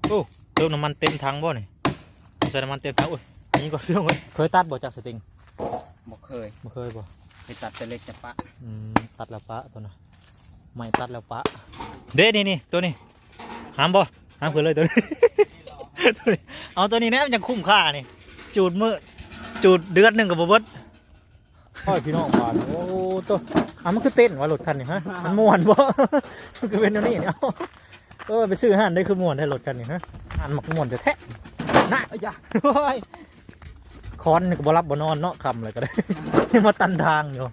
ໂອ້ ເຕີມນ້ຳມັນເຕັມຖັງບໍ່ນີ້? ໃສ່ນ້ຳມັນເຕັມຖັງ. ໂອ້ຍ ນີ້ກໍພີ່ນ້ອງເອີຍ ເຄີຍຕັດບໍ່ຈັກສະຕິງ? ບໍ່ເຄີຍ. ບໍ່ເຄີຍບໍ່? ເຄີຍຕັດແຕ່ເຫຼັກຈະປະ. ອືມ ຕັດແລ້ວປະຕົວນະ ໄມ້ຕັດແລ້ວປະ. ເດ້ ນີ້ໆ ຕົວນີ້ ຫາມບໍ່? ຫາມຂຶ້ນເລີຍຕົວນີ້ ຕົວນີ້. ເອົາຕົວນີ້ແນ່ ມັນຈັ່ງຄຸ້ມຄ່ານີ້ ຈູດມື້ ຈູດເດືອນໜຶ່ງກໍບໍ່ເບິດ. ໂອ້ຍ ພີ່ນ້ອງບ້ານ ໂອ້ໂຕ ອ່ະ ມັນຄືເຕັ້ນວ່າລົດຄັນນີ້ ຮະ ມັນມ່ວນບໍ່? ມັນຄືເປັນແນວນີ້ນີ້ ເອົາ ເອີ ໄປຊື້ຮ້ານໃດຄືມ່ວນແທ້ລົດຄັນນີ້ ຮະ ຮ້ານມັກມ່ວນແທ້ໆ ນະ. ໂອ້ຍ ຄອນນີ້ກໍບໍ່ຫຼັບບໍ່ນອນເນາະ ຄ່ຳແລ້ວກໍໄດ້ ມາຕັນທາງຢູ່.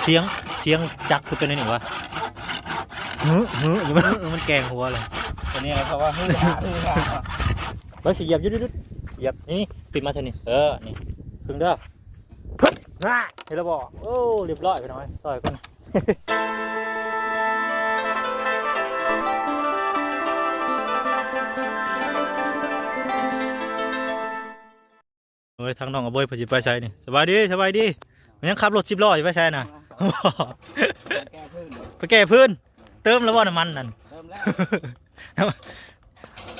ສຽງ ສຽງຈັກຄືເປັນອັນນີ້ຫວາ? ຫື ຫື ຢູ່ ມັນ ມັນແກງຫົວເລີຍ ຕົວນີ້ເຂົາວ່າຫື ຫື ເບິ່ງຊິຢຽບຢູ່ ຢຸດ ຢຽບ ນີ້ ປິດມາເທື່ອນີ້ ເອີ ນີ້ ຄຶ່ງເດີ. ຮຶບ ຮະ ເຫັນແລ້ວບໍ່? ໂອ້ ລຽບຮ້ອຍ ພີ່ນ້ອງເອີຍ ຊ່ອຍກ່ອນ. ໂອ້ຍ ທາງນ້ອງອະເບີຍເພິ່ນຊິໄປໃສນີ້? ສະບາຍດີ ສະບາຍດີ. ຍັງຂັບລົດສິບລໍ້ຢູ່ ໄປໃສນະ? ແກ້ພື້ນ ໄປແກ້ພື້ນ. ເຕີມແລ້ວບໍ່ນ້ຳມັນນັ້ນ? ເຕີມແລ້ວ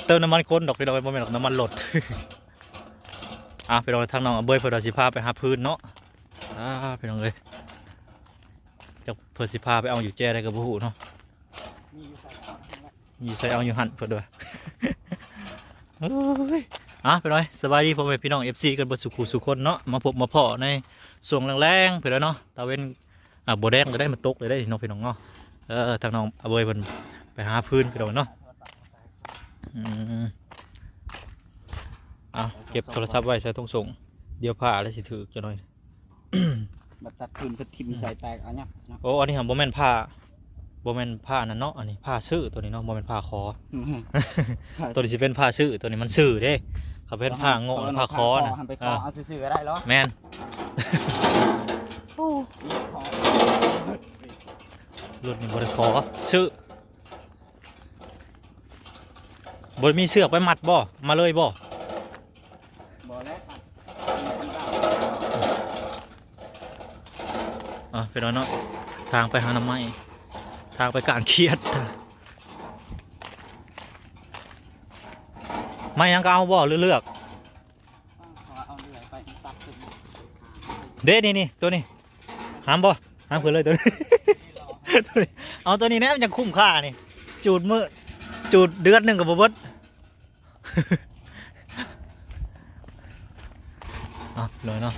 ເຕີມນ້ຳມັນຄົນດອກ ພີ່ນ້ອງເອີຍ ບໍ່ແມ່ນດອກນ້ຳມັນລົດ. ອ່າ ພີ່ນ້ອງ ທາງນ້ອງອະເບີຍເພິ່ນວ່າຊິພາໄປຫາຟືນເນາະ. ອ່າ ພີ່ນ້ອງເອີຍ ຈັກເພິ່ນຊິພາໄປເອົາຢູ່ແຈໃດກໍບໍ່ຮູ້ເນາະ. ມີຢູ່ໃສເອົາຢູ່ຫັ້ນແຫຼະ ມີຢູ່ໃສເອົາຢູ່ຫັ້ນເພິ່ນວ່າ. ໂອ້ຍ ອ່າ ພີ່ນ້ອງ ສະບາຍດີພໍ່ແມ່ພີ່ນ້ອງ ເອັຟຊີ ກັນເບິດສູ່ຄູ່ສູ່ຄົນເນາະ. ມາພົບມາພໍ້ໃນຊ່ວງແລງໆ ພີ່ນ້ອງເນາະ ຕາເວັນ ອ່າ ບໍ່ແດງແລ້ວໄດ໋ ມັນຕົກແລ້ວໄດ໋ເນາະ ພີ່ນ້ອງເນາະ. ເອີ ທາງນ້ອງອະເບີຍເພິ່ນໄປຫາຟືນ ພີ່ນ້ອງເນາະ. ອືມ ເອົາ ເກັບໂທລະສັບໄວ້ໃສ່ຖົງໂສ້ງ ດຽວຜ້າແລ້ວຊິຖືກຈັກໜ່ອຍ. ບັດຕັດຟືນເພິ່ນຖິ້ມໃສ່ແຕກເອົາຫຍັງເນາະ. ໂອ້ ອັນນີ້ຫາບໍ່ແມ່ນຜ້າ ບໍ່ແມ່ນຜ້ານັ້ນເນາະ ອັນນີ້ຜ້າຊື້ຕົວນີ້ເນາະ ບໍ່ແມ່ນຜ້າຂໍ. ຕົວນີ້ຊິເປັນຜ້າຊື້ ຕົວນີ້ມັນຊື້ເດ້. ຄັນເປັນຜ້າເງາະ ຜ້າຂໍນະ ໄປຂໍເອົາຊື່ໆກໍໄດ້ເນາະ. ແມ່ນ. ໂອ້ ລົດນີ້ບໍ່ໄດ້ຂໍ ຊື້. ບໍ່ມີເຊືອກໄປມັດບໍ່? ມາເລີຍບໍ່? ບໍ່ແລ້ວ. ອ່ະ ໄປເນາະ ທາງໄປຫາໜໍ່ໄມ້ ທາງໄປການຂຽດ. ໄມ້ຫຍັງກໍເອົາບໍ່ ຫຼືເລືອກ? ເດ້ ນີ້ໆ ຕົວນີ້ ຫາມບໍ່? ຫາມຂຶ້ນເລີຍຕົວນີ້ ຕົວນີ້. ເອົາຕົວນີ້ແນ່ ມັນຈັ່ງຄຸ້ມຄ່ານີ້ ຈູດມື້ ຈູດເດືອນໜຶ່ງກໍບໍ່ເບິດ. ອ່ະ ນ້ອຍເນາະ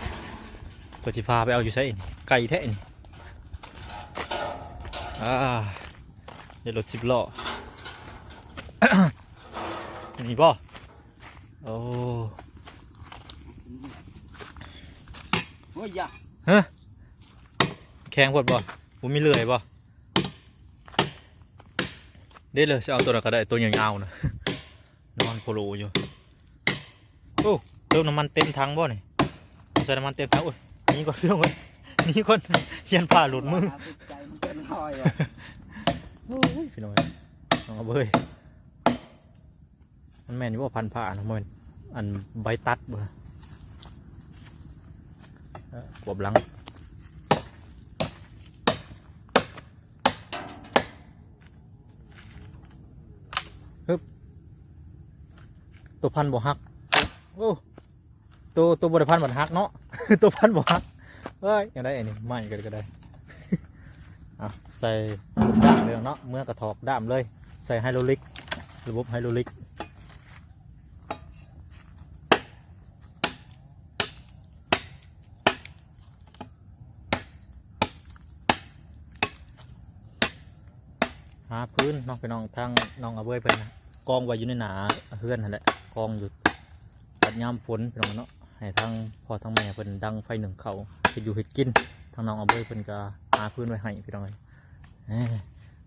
ເພິ່ນຊິພາໄປເອົາຢູ່ໃສ? ໄກແທ້ນີ້. ອ່າ ໄດ້ລົດສິບລໍ້ ນີ້ບໍ່? ໂອ້ ໂອ້ຍຢາ ຮະ ແຂງໂພດບໍ່? ບໍ່ມີເລື່ອຍບໍ່? ເດ້ ເລີຍຊິເອົາຕົວໃດກໍໄດ້ ຕົວຍາວໆນະ ນອນໂຄໂລຢູ່. ໂອ້ ເຕີມນ້ຳມັນເຕັມຖັງບໍ່ນີ້? ໃສ່ນ້ຳມັນເຕັມຖັງ. ໂອ້ຍ ໜີກ່ອນ ພີ່ນ້ອງເອີຍ ໜີກ່ອນ ຢ້ານຜ້າຫຼຸດມື. ໂອ້ຍ ພີ່ນ້ອງເອີຍ ນ້ອງອະເບີຍ ມັນແມ່ນຢູ່ບໍ່? ພັນຜ້ານະ ບໍ່ແມ່ນ ອັນໃບຕັດບໍ່? ເອີ ກວບຫຼັງ ຮຶບ ໂຕພັນບໍ່ຫັກ. ໂອ້ ໂຕ ໂຕບໍ່ໄດ້ພັນບັດຫັກເນາະ ໂຕພັນບໍ່ຫັກ. ເອີຍ ຍັງໄດ້ອັນນີ້ ໃໝ່ກໍໄດ້ ອ່ະ ໃສ່ລູກດ້າມເລີຍເນາະ ເມືອກະຖອກດ້າມເລີຍ ໃສ່ໄຮໂດຣລິກ ລະບົບໄຮໂດຣລິກ. ຫາຟືນເນາະ ພີ່ນ້ອງ ທາງນ້ອງອະເບີຍເພິ່ນນະ ກອງໄວ້ຢູ່ໃນໜ້າເຮືອນຫັ້ນແຫຼະ ກອງຢູ່ ບັດຍາມຝົນ ພີ່ນ້ອງເນາະ ໃຫ້ທາງພໍ່ທາງແມ່ເພິ່ນດັງໄຟໜຶ້ງເຂົ້າ ເຮັດຢູ່ເຮັດກິນ. ທາງນ້ອງອະເບີຍເພິ່ນກໍຫາຟືນໄວ້ໃຫ້ ພີ່ນ້ອງເອີຍ.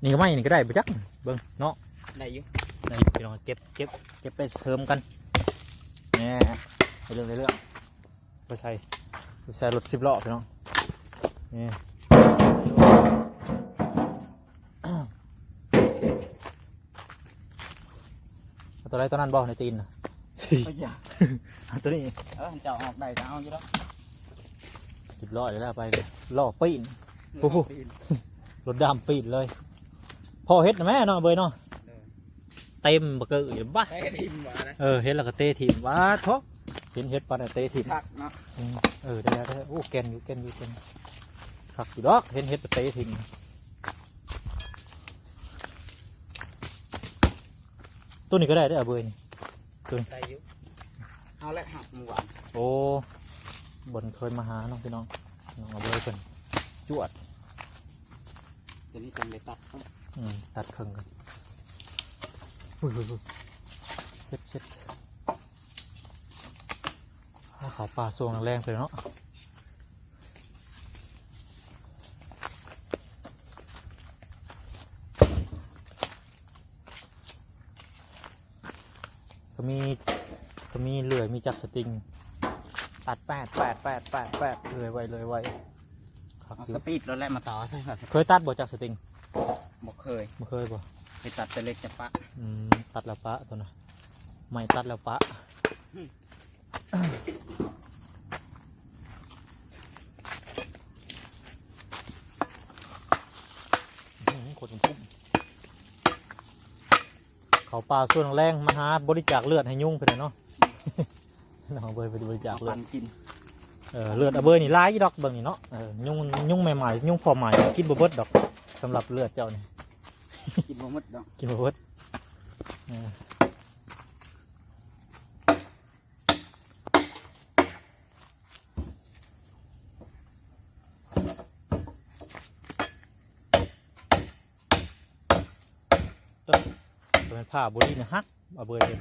ນີ້ກໍໄມ້ນີ້ກໍໄດ້ບໍ່ຈັກ ເບິ່ງເນາະ ໄດ້ຢູ່ ໄດ້ຢູ່ ພີ່ນ້ອງ. ເກັບ ເກັບ ເກັບໄປເສີມກັນ ແນ່ ໄດ້ເລື່ອງ ໄດ້ເລື່ອງ. ໄປໃສ່ ໄປໃສ່ລົດສິບລໍ້ ພີ່ນ້ອງ ນີ້ ເອົາຕົວໃດຕົວນັ້ນບໍ່ ໃນຕີນນະ? ເອົາຕົວນີ້ ເອີ ເຈົ້າອອກໄດ້ກໍເອົາຢູ່ດອກ. ສິບລໍ້ແລ້ວ ໄປລໍ້ປີນ ຜູ້ ຜູ້ ລົດດຳປີນເລີຍ. ພໍເຮັດນະແມ່ເນາະ ເບີຍເນາະ. ເຕັມບັກເກີ້ຍ ບາດ ເຕະຖິ້ມວ່ານະ ເອີ ເຫັນແລ້ວກໍເຕະຖິ້ມ ບາດໂທ້ ເຫັນເຫັດປານນັ້ນເຕະຖິ້ມ ຄັກເນາະ ອືມ ເອີ ໄດ້ໆ ໂອ້ ແກ່ນຢູ່ ແກ່ນຢູ່ ແກ່ນ ຄັກຢູ່ດອກ ເຫັນເຫັດກໍເຕະຖິ້ມ ໂຕນີ້ກໍໄດ້ເດ້ອ ອາເບີຍນີ້ ໂຕນີ້ ໄດ້ຢູ່ ເອົາແຫຼະ ຫັກມື້ວານ ໂອ້ ບໍ່ເຄີຍມາຫາເນາະ ພີ່ນ້ອງ ນ້ອງອາເບີຍເພິ່ນ ຈວດ ຕົວນີ້ຕ້ອງໄດ້ຕັດເນາະ ອືມ ຕັດເຄິ່ງກ່ອນ ອຸ້ຍໆໆ ເຊັດໆ ເອົາເຂົ້າປ່າຊ່ວງແລງໆ ໄປເນາະ ກໍມີ ກໍມີເລື່ອຍ ມີຈັກສະຕິງ ຕັດແປດໆໆໆ ເລື່ອຍໄວ ເລື່ອຍໄວ ຄັກຢູ່ ເອົາສະປີດໂລດແຫຼະ ມາຕໍ່ໃສ່ ເຄີຍຕັດບໍ່ຈັກສະຕິງ? ບໍ່ເຄີຍ ບໍ່ເຄີຍບໍ່? ເຄີຍຕັດແຕ່ເຫຼັກຈະປະ ອືມ ຕັດແລ້ວປະຕົວນະ ໄມ້ຕັດແລ້ວປະ ອືມ ອືມ ຄົນຄຸ້ມ ເຂົ້າປ່າຊ່ວງແລງ ມາຫາບໍລິຈາກເລືອດໃຫ້ຍຸງເພິ່ນແຫຼະເນາະ ນ້ອງເບີຍໄປບໍລິຈາກເລືອດ ເອີ ເລືອດອາເບີຍນີ້ຫຼາຍຢູ່ດອກ ເບິ່ງນີ້ເນາະ ເອີ ຍຸງ ຍຸງແມ່ໝ້າຍ ຍຸງພໍ່ໝ້າຍ ກິນບໍ່ເບິດດອກ ສຳລັບເລືອດເຈົ້ານີ້ ກິນບໍ່ໝົດດອກ ກິນບໍ່ເບິດ ເອີ. ເອີ ແມ່ນຜ້າບໍ່ດີນະ ຫັກ ອາເບີຍເຮັດ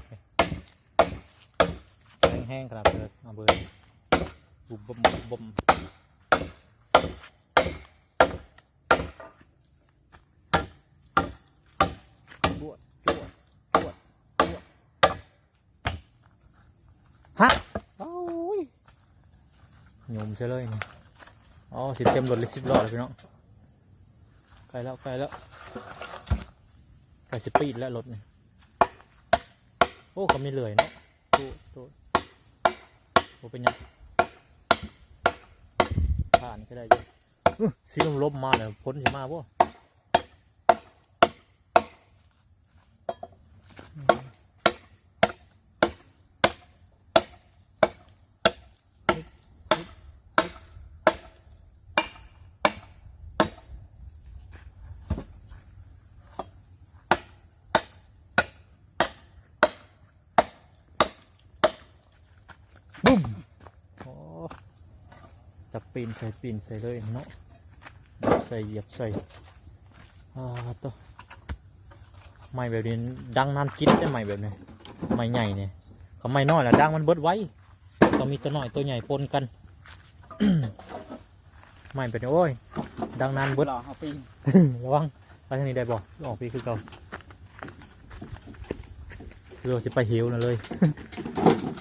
ແຮງໆ ຂະໜາດເລີຍ ອາເບີຍ ບຸບບົມ ບຸບບົມ. ຈວດ ຈວດ ຈວດ ຈວດ ຮະ ໂອ້ຍ ຫຍຸມໃສ່ເລີຍນີ້ ອໍ ຊິເຕັມລົດເລີຍ ສິບລໍ້ແລ້ວພີ່ນ້ອງ ໃກ້ແລ້ວ ໃກ້ແລ້ວ ໃກ້ສະປີດແລ້ວລົດນີ້ ໂອ້ ກໍມີເລື່ອຍເນາະ ໂຕ ໂຕ ບໍ່ເປັນຫຍັງ ຜ່ານກໍໄດ້ຢູ່. ອື ສີລົມໆມາແລ້ວ ຝົນຊິມາບໍ່? ບຸ້ມ ໂອ້ ຈັບປີນໃສ່ ປີນໃສ່ເລີຍເນາະ ຢຽບໃສ່ ຢຽບໃສ່ ອາ ໂຕ ໄມ້ແບບນີ້ດັງນານກິດເດ້ ໄມ້ແບບນີ້ ໄມ້ໃຫຍ່ນີ້ ຄັນໄມ້ນ້ອຍລະດັງມັນເບິດໄວ ຕ້ອງມີໂຕນ້ອຍໂຕໃຫຍ່ປົນກັນ. ໄມ້ເປັນ ໂອ້ຍ ດັງນານເບິດ ລະວັງ ໄປທາງນີ້ໄດ້ບໍ່? ອອກພີ້ຄືເກົ່າ ຄືວ່າຊິໄປເຫວນັ້ນເລີຍ.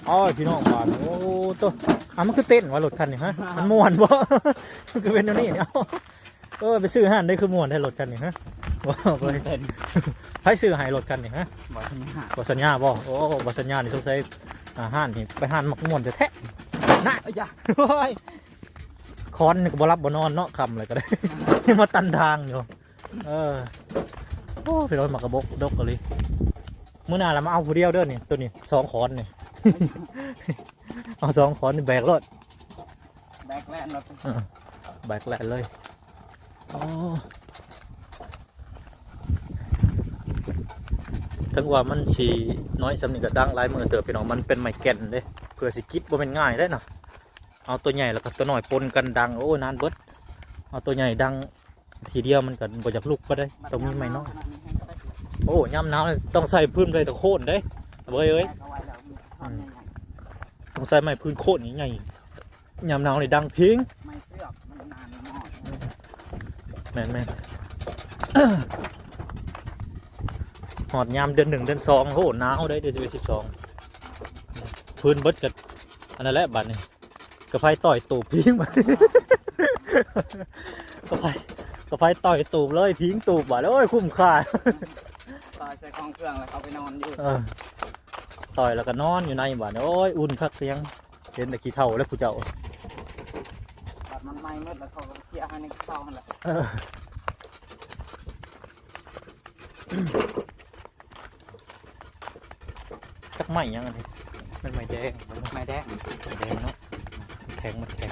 ໂອ້ຍ ພີ່ນ້ອງບ້ານ ໂອ້ໂຕ ອ່າ ມັນຄືເຕັ້ນວ່າລົດຄັນນີ້ ຮະ ມັນມ່ວນບໍ່? ມັນຄືເປັນແນວນີ້ ເອົາ ເອີ ໄປຊື້ຮ້ານໃດຄືມ່ວນແທ້ລົດຄັນນີ້ ຮະ ບໍ່ ບໍ່ໄປ ໃຜຊື້ໃຫ້ລົດຄັນນີ້ ຮະ? ບໍ່ສັນຍາ ບໍ່ສັນຍາບໍ່? ໂອ້ ບໍ່ສັນຍານີ້ສົງໄສ ອ່າ ຮ້ານນີ້ໄປຮ້ານມັກມ່ວນແທ້ໆ ນະ ອາຍາ ໂອ້ຍ ຄອນນີ້ກໍບໍ່ຫຼັບບໍ່ນອນເນາະ ຄ່ຳແລ້ວກໍໄດ້ ມາຕັນທາງຢູ່ ເອີ ໂອ້ ພີ່ນ້ອງ ໝາກກະບົກດົກອີ່ຫຼີ ມື້ໜ້າລະມາເອົາຜູ້ດຽວເດີນີ້ ໂຕນີ້ສອງຄອນນີ້ ເອົາສອງຄອນນີ້ແບກໂລດ ແບກແລ່ນໂລດ ເອີ ແບກແລ່ນເລີຍ ອໍ ເຖິງວ່າມັນຊິນ້ອຍສ່ຳນີ້ກໍດັງຫຼາຍມື້ເຕີບ ພີ່ນ້ອງ ມັນເປັນໄມ້ແກ່ນເດ້ ເພື່ອຊິກິດບໍ່ແມ່ນງ່າຍເດ້ນະ. ເອົາຕົວໃຫຍ່ແລ້ວກໍຕົວນ້ອຍປົນກັນດັງ ໂອ້ຍ ນານເບິດ ເອົາຕົວໃຫຍ່ດັງທີດຽວມັນກໍບໍ່ຢາກລຸກປານໃດ ຕ້ອງມີໄມ້ນ້ອຍ ໂອ້ ຍາມໜາວຕ້ອງໃຊ້ພື້ນໄວ້ຕະໂຄນເດ້ ເວີຍເອີຍ ອືມ ຕ້ອງໃຊ້ໄມ້ພື້ນໂຄນໃຫຍ່ ຍາມໜາວນີ້ດັງເພງ ໄມ້ເຊືອກມັນນານ ແມ່ນໆ ຮອດຍາມເດືອນໜຶ່ງເດືອນສອງ ໂອ້ ໜາວເດ້ ເດືອນສິບເອັດ ສິບສອງ ພື້ນເບິດກໍ ອັນນັ້ນແຫຼະບາດນີ້ ກະໄຟຕ່ອຍຕູບພິງ ກະໄຟ ກະໄຟຕ່ອຍຕູບເລີຍ ພິງຕູບບາດ ໂອ້ຍ ຄຸ້ມຄ່າ ຕ່ອຍໃສ່ຂອງເຄື່ອງແລ້ວເຂົ້າໄປນອນຢູ່ ເອີ ຕ່ອຍແລ້ວກໍນອນຢູ່ໃນບາດ ໂອ້ຍ ອຸ່ນຄັກຄືຫຍັງ ເຫັນແຕ່ຂີ້ເຖົ້າແລ້ວຜູ້ເຈົ້າ ບາດມັນໄໝ້ໝົດແລ້ວເຂົາກໍເຄຍໃຫ້ໃນຂີ້ເຖົ້າຫັ້ນແຫຼະ ເອີ. ອືມ ຈັກໄມ້ຫຍັງອັນນີ້? ແມ່ນໄມ້ແດງບໍ່? ໄມ້ແດງ ໄມ້ແດງເນາະ. ແຂງ ມັນແຂງ.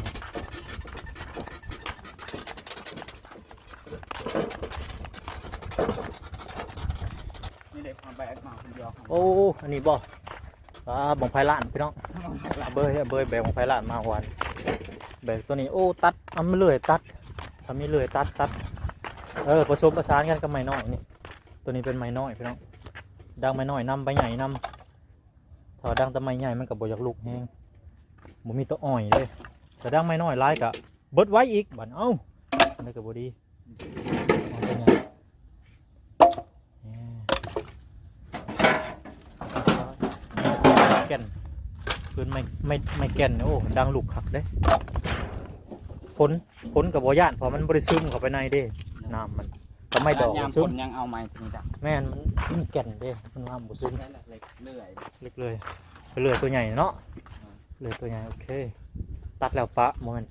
ນີ້ເດ້ ເອົາແບກມາຄົນດຽວ. ໂອ້ ອັນນີ້ບໍ່? ອ່າ ບັ້ງໄຟລ້ານພີ່ນ້ອງ. ບັ້ງໄຟລ້ານ ເບີຍ ເບີຍແບກບັ້ງໄຟລ້ານມາວານ. ແບກຕົວນີ້ ໂອ້ ຕັດ ເອົາເລື່ອຍຕັດ ເອົາມີເລື່ອຍຕັດ ຕັດ. ເອີ ປະສົມປະສານກັນກັບໄມ້ນ້ອຍນີ້. ຕົວນີ້ເປັນໄມ້ນ້ອຍພີ່ນ້ອງ ດັງໄມ້ນ້ອຍນຳ ໃບໃຫຍ່ນຳ. ຖ້າວ່າດັງແຕ່ໄມ້ໃຫຍ່ມັນກໍບໍ່ຢາກລຸກແຮງ ບໍ່ມີຕົວອ້ອຍເດ້. ຖ້າດັງໄມ້ນ້ອຍຫຼາຍກໍເບິດໄວອີກບາດ. ເອົ້າ ອັນນີ້ກໍບໍ່ດີ. ເອົາຕົວໃຫຍ່ ແກ່ນ ເປັນໄມ້ ໄມ້ ໄມ້ແກ່ນ. ໂອ້ ດັງລຸກຄັກເດ້. ຝົນ ຝົນກໍບໍ່ຢ້ານ ເພາະມັນບໍ່ໄດ້ຊຶມເຂົ້າໄປໃນເດ້ ນ້ຳມັນ. ກໍໄມ້ດອກ ຍາມຝົນຍັງເອົາໄມ້ນີ້ດະ. ແມ່ນ ມັນ ມັນແກ່ນເດ້ ມັນວ່າມັນບໍ່ຊຶມ. ເລື່ອຍ ເລືອຍ ເລືອຍຕົວໃຫຍ່ເນາະ. ເລືອຍຕົວໃຫຍ່ ໂອເຄ. ຕັດແລ້ວປະ ບໍ່ແມ່ນ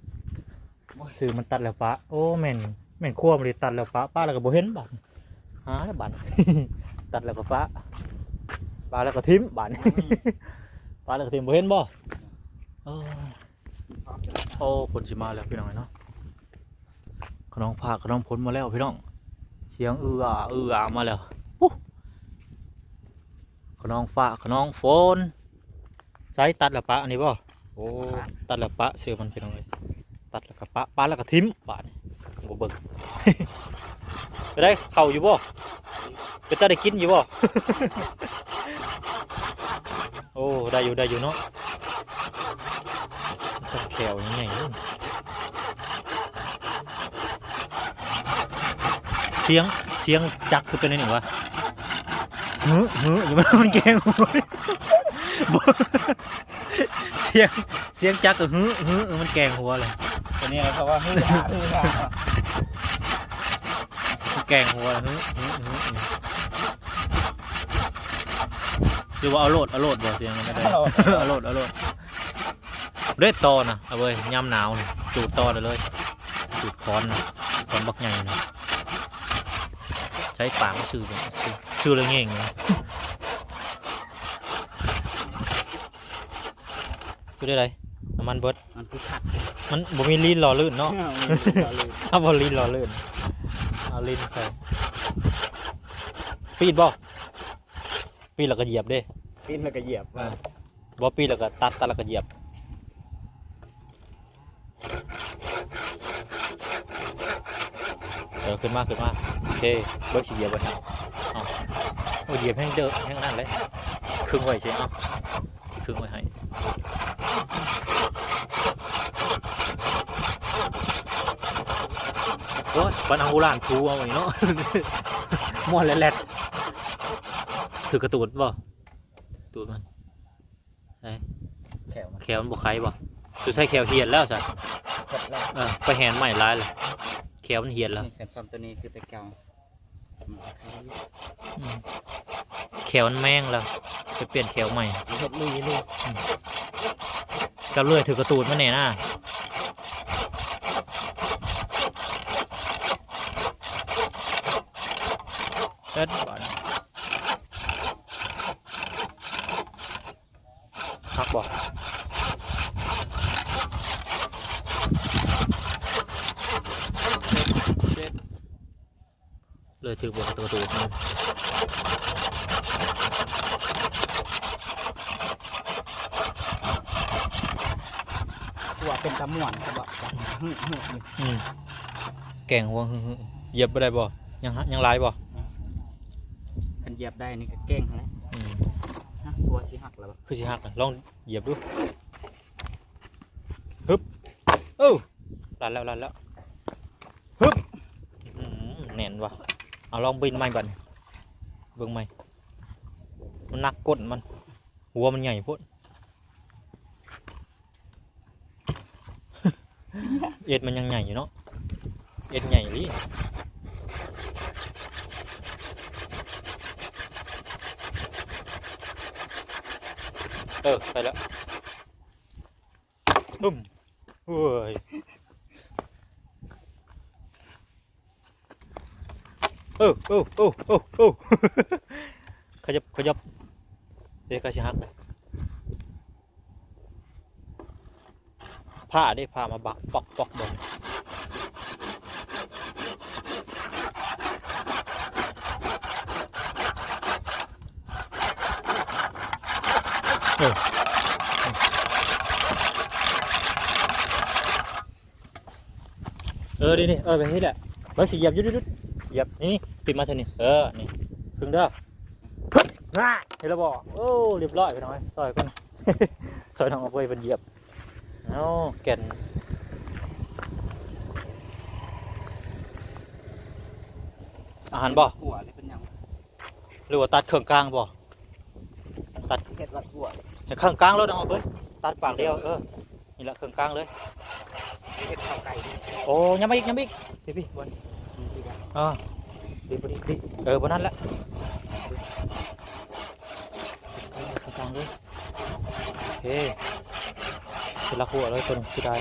ຊື່ມັນຕັດແລ້ວປະ. ໂອ້ ແມ່ນ ແມ່ນຄວາມເລີຍ ຕັດແລ້ວປະ ປະແລ້ວກໍບໍ່ເຫັນບາດ ຫາແລ້ວບາດ. ຕັດແລ້ວກໍປະ ປະແລ້ວກໍຖິ້ມບາດ. ປະແລ້ວກໍຖິ້ມ ບໍ່ເຫັນບໍ່? ເອີ ໂອ້ ຝົນຊິມາແລ້ວພີ່ນ້ອງເອີຍເນາະ. ຂະນອງຟ້າຂະນອງຝົນມາແລ້ວພີ່ນ້ອງ. ສຽງອື້ອອາ ອື້ອອາມາແລ້ວ. ໂອ້ ຂະນອງຟ້າຂະນອງຝົນ. ໃສ ຕັດແລ້ວປະອັນນີ້ບໍ່? ໂອ້ ຕັດແລ້ວປະຊື່ມັນພີ່ນ້ອງເອີຍ. ຕັດແລ້ວກໍປະ ປະແລ້ວກໍຖິ້ມບາດນີ້. ບໍ່ເບິ່ງ ໄປໄດ້ ເຂົ້າຢູ່ບໍ່? ເປັນຕາໄດ້ກິນຢູ່ບໍ່? ໂອ້ ໄດ້ຢູ່ ໄດ້ຢູ່ເນາະ. ແຂວໃຫຍ່ເນາະ. ສຽງ ສຽງຈັກຄືເປັນອັນນີ້ຫວາ? ຫື ຫື ຢູ່ ມັນແກງຫົວ. ບໍ່ ສຽງ ສຽງຈັກກໍຫື ຫື ມັນແກງຫົວເລີຍ. ຕົວນີ້ເຂົາວ່າຫື ຫື ແກງຫົວ ຫື ຫື ຫື. ຫຼືວ່າເອົາໂລດ ເອົາໂລດບໍ່? ສຽງມັນກໍໄດ້ ເອົາໂລດ ເອົາໂລດ. ເດ້ຕໍ່ນະ ເອົາເວີຍ ຍາມໜາວນີ້ ຈູດຕໍ່ໄດ້ເລີຍ. ຈູດຄ້ອນນະ ຄ້ອນບັກໃຫຍ່ນະ. ໃຊ້ປາກຊື່ ຊື່ ຊື່ເລີຍເງ່ງນະ. ຢູ່ໄດ້ໃດ ນ້ຳມັນເບິດ. ມັນຄືຄັກ ມັນບໍ່ມີລີນຫຼໍ່ລື່ນເນາະ. ເອົາບໍ່ລີນຫຼໍ່ລື່ນ ເອົາລີນໃສ່. ປີນບໍ່? ປີນແລ້ວກໍຢຽບເດ້. ປີນແລ້ວກໍຢຽບ. ເອີ ບໍ່ ປີນແລ້ວກໍຕັດ ຕັດແລ້ວກໍຢຽບ. ເອີ ຂຶ້ນມາ ຂຶ້ນມາ. ໂອເຄ ເບິ່ງຊິຢຽບໄວ້ໃຫ້. ເອົາ ໂອ້ ຢຽບແຮງເດີ ແຮງນັ້ນເລີຍ. ຄຶ່ງໄວ້ຊິ ເອົາ ຊິຄຶ່ງໄວ້ໃຫ້. ໂອ້ຍ ປານເອົາໂບລານຖູເອົານີ້ເນາະ. ມ່ວນແຫຼດໆ. ຖືກກະຕູດບໍ່? ຕູດມັນ ໃສ ແຂ້ວມັນ ແຂ້ວມັນບໍ່ໄຄບໍ່? ສຸດທ້າຍແຂ້ວຫ້ຽນແລ້ວຊະ. ເອີ ໄປແຫນໃໝ່ຫຼາຍແລ້ວ ແຂ້ວມັນຫ້ຽນແລ້ວ. ນີ້ຄັນຊ້ຳຕົວນີ້ຄືແຕ່ເກົ່າ ມັນກໍໄຄຢູ່. ອືມ ແຂ້ວມັນແມງແລ້ວ ໄປປ່ຽນແຂ້ວໃໝ່. ເຮັດລຸຍເລີຍ. ອືມ ຈັບເລື່ອຍຖືກກະຕູດມາແດ່ນະ. ເຮັດບາດນີ້. ຄັກບໍ່? ເລີຍຖືກບໍ່ ກະຕູດມັນ. ຫົວເປັນຕາມ່ວນ ເຂົາບອກ. ອືມ ແກງຫົວ ຫື ຫື ຢຽບບໍ່ໄດ້ບໍ່? ຍັງ ຍັງຫຼາຍບໍ່? ຄັນຢຽບໄດ້ນີ້ກໍເກັ່ງຫັ້ນແຫຼະ. ອືມ ຮະ ຫົວຊິຫັກແລ້ວບໍ່? ຄືຊິຫັກ ລອງຢຽບດູ. ຮຶບ ເອີ ລັດແລ້ວ ລັດແລ້ວ. ຮຶບ ອືມ ແໜ້ນວ່ະ. ເອົາ ລອງບິນໃໝ່ບັດນີ້ ເບິ່ງໃໝ່. ມັນໜັກກົ້ນມັນ ຫົວມັນໃຫຍ່ໂພດ. ເອັດມັນຍັງໃຫຍ່ຢູ່ເນາະ ເອັດໃຫຍ່ອີ່ຫຼີ. ເອີ ໄປແລ້ວ. ປຶ້ມ ໂອ້ຍ. ເອີ ເອີ ເອີ ເອີ ເອີ ຂະຫຍັບ ຂະຫຍັບ. ເດ້ ກໍຊິຫັກເດ້. ຜ້າເດ້ ຜ້າມາບັກ ປອກໆ ເບິ່ງ. ເອີ ເອີ ນີ້ໆ ເອີ ແບບນີ້ແຫຼະ. ເບິ່ງ ຊິຢຽບ ຢຸດໆ ຢຽບ ນີ້ໆ ປິດມາເທື່ອນີ້ ເອີ ນີ້ ຄຶ່ງເດີ. ຮຶບ ນາ ເຫັນແລ້ວບໍ່? ໂອ້ ລຽບຮ້ອຍ ພີ່ນ້ອງເອີຍ. ຊ່ອຍເພິ່ນ ຊ່ອຍນ້ອງອາເວີຍເພິ່ນຢຽບ. ເອົາ ແກ່ນ ອາຫານບໍ່? ຂົ້ວ ຫຼືເປັນຫຍັງ? ຫຼືວ່າຕັດເຄິ່ງກາງບໍ່? ຕັດ ເຮັດວ່າຂົ້ວ ເຮັດເຄິ່ງກາງໂລດ ນ້ອງອາເວີຍ. ຕັດປາກດຽວ ເອີ ນີ້ລະເຄິ່ງກາງເລີຍ. ເຮັດເຂົ້າໄກ່. ໂອ້ ຍັງມາອີກ ຍັງມາອີກ ພີ່ໆ ບ່ອນ ອ່າ ດີ ພໍດີ ດີ ເອີ ບ່ອນນັ້ນແຫຼະ. ກາງເລີຍ ໂອເຄ ເສຍລະຫົວເລີຍຕົວນີ້ ເສຍດາຍ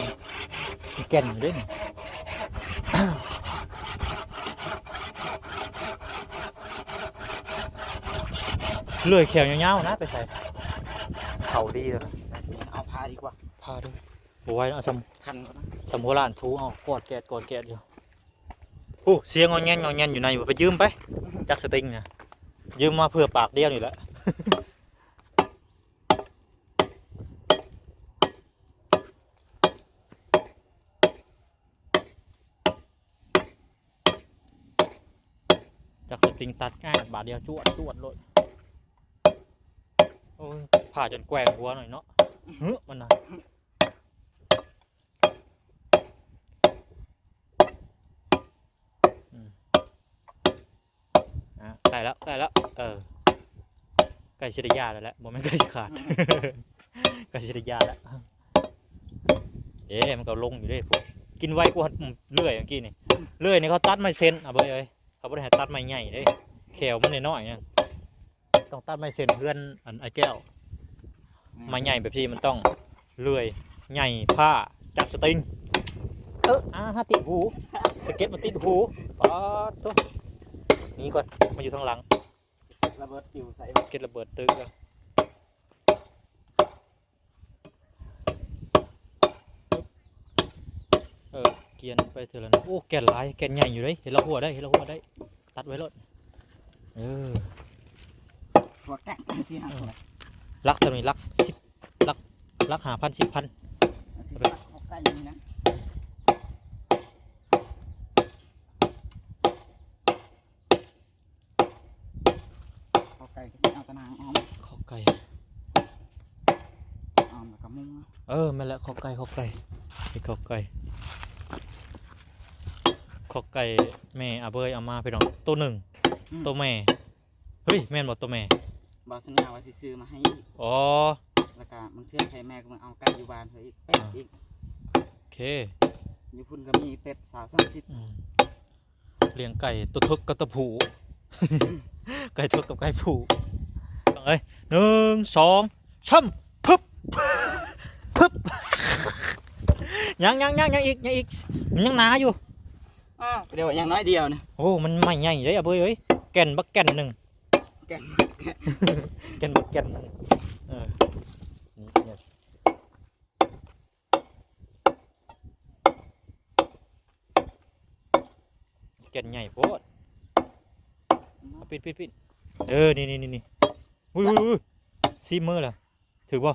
ມີແກ່ນຢູ່ເດ້ນີ້. ເລື່ອຍແຂວຍາວໆ ນະ ໄປໃສ ເຂົາດີແລ້ວນະ. ເອົາຜ່າດີກວ່າ ຜ່າເດີ ບໍ່ໄຫວເນາະ ສ່ຳ ຄັນ ສ່ຳຫົວລ້ານຖູ ເອົາກອດແກດ ກອດແກດຢູ່. ໂອ້ ເສຍງອງແງນ ງອງແງນຢູ່ໃນ ບໍ່ໄປຢືມໄປ ຈັກສະຕິງນະ ຢືມມາເພື່ອປາກດຽວນີ້ແຫຼະ. ຈັກສະຕິງຕັດງ່າຍ ບາດດຽວຈວດ ຈວດໂລດ. ໂອ້ຍ ຜ່າຈົນແກວ່ງຫົວໜ້ອຍເນາະ ຫຶ ມັນນະ. ອືມ ອ່າ ໃກ້ແລ້ວ ໃກ້ແລ້ວ ເອີ ໃກ້ຊິໄດ້ຢາແລ້ວແຫຼະ ບໍ່ແມ່ນໃກ້ຊິຂາດ ໃກ້ຊິໄດ້ຢາແລ້ວ. ເດ້ ມັນກໍລົງຢູ່ເດ້ ພວກ ກິນໄວກວ່າເລື່ອຍເມື່ອກີ້ນີ້. ເລື່ອຍນີ້ເຂົາຕັດໄມ້ເສັ້ນ ອາເບີດເອີຍ ເຂົາບໍ່ໄດ້ໃຫ້ຕັດໄມ້ໃຫຍ່ເດ້ ແຂວມັນນ້ອຍໆ ນະ. ຕ້ອງຕັດໄມ້ເສັ້ນເຮືອນ ອັນ ອ້າຍແກ້ວ ອືມ ໄມ້ໃຫຍ່ແບບນີ້ມັນຕ້ອງເລື່ອຍໃຫຍ່ ຜ່າ ຈັບສະຕິງ ເອີ ອາ ຫາຕິດຫູ ສະເກັດມັນຕິດຫູ ປາດໂທ້ ໜີກ່ອນ ມາຢູ່ທາງຫຼັງ ລະເບີດປິວໃສ່ ສະເກັດລະເບີດຕຶກ ເອີ ກຽນໄປເທື່ອລະໜຶ່ງ. ໂອ້ ແກ່ນຫຼາຍ ແກ່ນໃຫຍ່ຢູ່ເດ້ ເຫັນລະຫົວໄດ້ ເຫັນລະຫົວໄດ້ ຕັດໄວ້ໂລດ ເອີ ຫົວກັກ ເອີ ຫຼັກສ່ຳນີ້ ຫຼັກສິບ ຫຼັກ ຫຼັກຫ້າພັນ ສິບພັນ ເອົາໄປ ເຂົ້າໄກ່ນີ້ນະ ເຂົ້າໄກ່ກໍຊິເອົາຕະນາງອອມ ເຂົ້າໄກ່ ອອມແລ້ວກໍມຸງ ເອີ ແມ່ນແຫຼະ ເຂົ້າໄກ່ ເຂົ້າໄກ່ ເຮັດເຂົ້າໄກ່ ເຂົ້າໄກ່ແມ່ອາເບີຍເອົາມາພີ່ນ້ອງ ໂຕໜຶ່ງ ອືມ ໂຕແມ່ ເຮີ້ຍ ແມ່ນບໍ່ໂຕແມ່? ບໍ່ ສັນຍາວ່າຊິຊື້ມາໃຫ້ອີກ ອໍ ແລ້ວກໍບາງເທື່ອໃຫ້ແມ່ກໍມາເອົາໄກ່ຢູ່ບ້ານເພິ່ນອີກ ເປັດອີກ ໂອເຄ ຢູ່ພຸ້ນກໍມີເປັດຊາວສາມສິບ ອືມ ລ້ຽງໄກ່ຕົວເຖິກກັບຕົວຜູ້ ໄກ່ເຖິກກັບໄກ່ຜູ້ ເອີຍ ໜຶ່ງ ສອງ ສາມ ຮຶບ ຮຶບ ຍັງ ຍັງ ຍັງ ຍັງອີກ ຍັງອີກ ມັນຍັງໜາຢູ່ ອ້າວ ດຽວ ຢ່າງໜ້ອຍດຽວນະ ໂອ້ ມັນໄມ້ໃຫຍ່ເດ້ອາເບີຍເອີຍ ແກ່ນບັກແກ່ນໜຶ່ງ ແກ່ນບັກແກ່ນ ແກ່ນບັກແກ່ນໜຶ່ງ ເອີ ນີ້ ນີ້ ແກ່ນໃຫຍ່ໂພດ ເອົາ ປິດ ປິດ ປິດ ເອີ ນີ້ ນີ້ ນີ້ ນີ້ ອຸ້ຍ ອຸ້ຍ ອຸ້ຍ ຊີມມືລະ ຖືກບໍ່?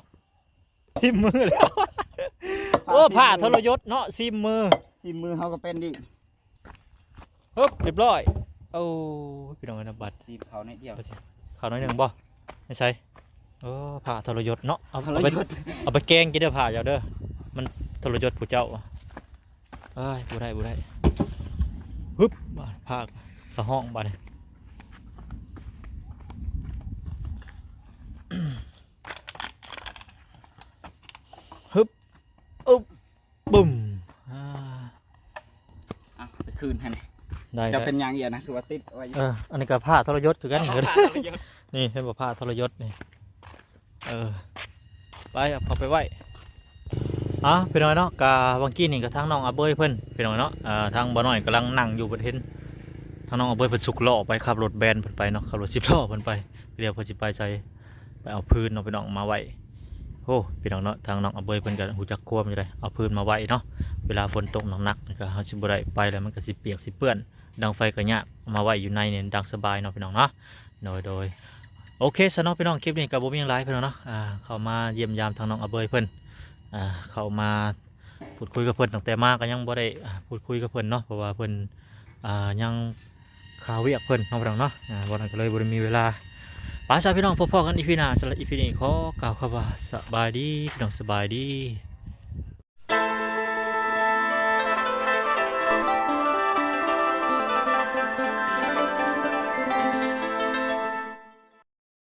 ຊີມມືແລ້ວ ໂອ້ ຜ້າທໍລະຍົດເນາະ ຊີມມື ຊີມມືເຮົາກໍເປັນອີກ ຮຶບ ຮຽບຮ້ອຍ ໂອ້ຍ ພີ່ນ້ອງເອີຍ ນຳບັດ ຊີມເຂົ້າໜ້ອຍດຽວ ເຂົ້າໜ້ອຍໜຶ່ງບໍ່? ໃນໃສ? ໂອ້ ຜ້າທໍລະຍົດເນາະ ເອົາ ເອົາໄປ ເອົາໄປແກງກິນເດີ ຜ້າເຈົ້າເດີ ມັນທໍລະຍົດຜູ້ເຈົ້າ ເອີຍ ບໍ່ໄດ້ ບໍ່ໄດ້ ຮຶບ ຜ້າກະຮ້ອງບາດນີ້ ຮຶບ ອຶບ ບຶມ ອ່າ ອ່ະ ໄປຄືນຫັ້ນ ໄດ້ ເຈົ້າເປັນຫຍັງອີກນະ ຄືວ່າຕິດໄວ້ຢູ່ ເອີ ອັນນີ້ກໍຜ້າທໍລະຍົດຄືກັນ ເອີ ຜ້າທໍລະຍົດ ນີ້ເຫັນບໍ່ ຜ້າທໍລະຍົດນີ້ ເອີ ໄປ ເອົາເຂົ້າໄປໄວ້ ອ່າ ພີ່ນ້ອງເນາະ ກະຫວ່າງກີ້ນີ້ກະທາງນ້ອງອາເບີຍເພິ່ນ ພີ່ນ້ອງເນາະ ເອີ ທາງບ່າວນ້ອຍກຳລັງນັ່ງຢູ່ ເພິ່ນເຫັນ ທາງນ້ອງອາເບີຍເພິ່ນສຸກລໍ້ໄປ ຂັບລົດແບນເພິ່ນໄປເນາະ ຂັບລົດສິບລໍ້ເພິ່ນໄປ ດຽວເພິ່ນຊິໄປໃສ ໄປເອົາຟືນເນາະພີ່ນ້ອງມາໄວ້. ໂອ້ ພີ່ນ້ອງເນາະ ທາງນ້ອງອາເບີຍເພິ່ນກໍຮູ້ຈັກຄວາມຢູ່ເດ້ ເອົາຟືນມາໄວ້ເນາະ. ເວລາຝົນຕົກໜັກໆນີ້ກໍ ເຮົາຊິບໍ່ໄດ້ໄປແລ້ວ ມັນກໍຊິປຽກຊິເປື້ອນ ດັງໄຟກໍຍາກ. ເອົາມາໄວ້ຢູ່ໃນນີ້ດັງສະບາຍເນາະພີ່ນ້ອງເນາະ. ໂດຍ ໂດຍ ໂອເຄຊະເນາະພີ່ນ້ອງ ຄລິບນີ້ກໍບໍ່ມີຫຍັງຫຼາຍພີ່ນ້ອງເນາະ. ອ່າ ເຂົ້າມາຢ້ຽມຢາມທາງນ້ອງອາເບີຍເພິ່ນ ອ່າ ເຂົ້າມາພູດຄຸຍກັບເພິ່ນ. ຕັ້ງແຕ່ມາກໍຍັງບໍ່ໄດ້ ອ່າ ພູດຄຸຍກັບເພິ່ນເນາະ ເພາະວ່າເພິ່ນ ອ່າ ຍັງຄາວຽກເພິ່ນເນາະພີ່ນ້ອງເນາະ. ອ່າ ບໍ່ນັ້ນກໍເລີຍບໍ່ໄດ້ມີເວລາ. ໄປຊະພີ່ນ້ອງ ພົບພໍ້ກັນອີພີໜ້າ. ສຳລັບອີພີນີ້ຂໍກ່າວຄຳວ່າສະບາຍດີພີ່ນ້ອງ ສະບາຍດີ.